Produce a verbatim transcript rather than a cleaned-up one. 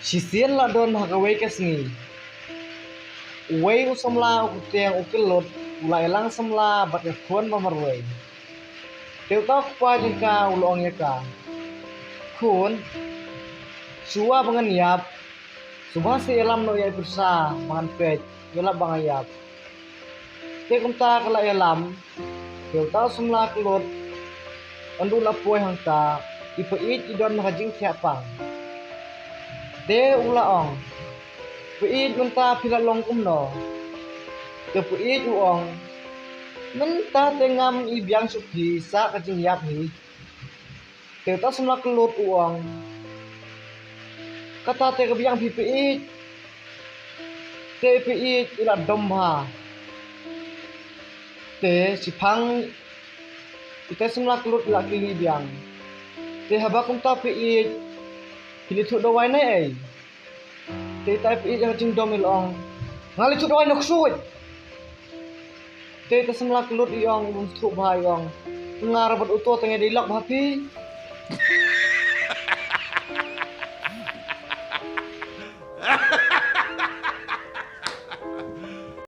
Shisien la don ha kawei ka sngi, uwei u samla u kyrteng u Kyllut u la ïalang samla bad ka khun ba marwei. Te uta u kpa jong ka u la ong ïa ka, khun, shuwa ba ngan ïap, sngewbha sa ïalam noh ïa i pyrsa ba ngan peit, ïalap ba nga ïap. Te kumta ka la ïalam. Te uta u samla Kyllut, ynda u la poi hangta, i Pa Ïeit i don ha ka jingthiah pang. Te u la ong, Pa Ïeit, mynta phi la long kumno? Te Pa Ïeit u ong, mynta te ngam i biang shuh phi sa ka jingïap hi. Te uta u samla Kyllut u ong, kata te ka biang phi Pa Ïeit. Te i Pa Ïeit i la dom bha. Te shiphang ita i samla Kyllut i la kylli biang, te haba kumta Pa Ïeit, phi la ïathuh dawai ne ei? Te ita i Pa Ïeit ha ka jingdom i la ong, nga la ïathuh dawai na ksuid. Te ita i samla Kyllut i ong, i bym sngewthuh bha i ong, nga ruh bad uto te ngi dei lok bha phi.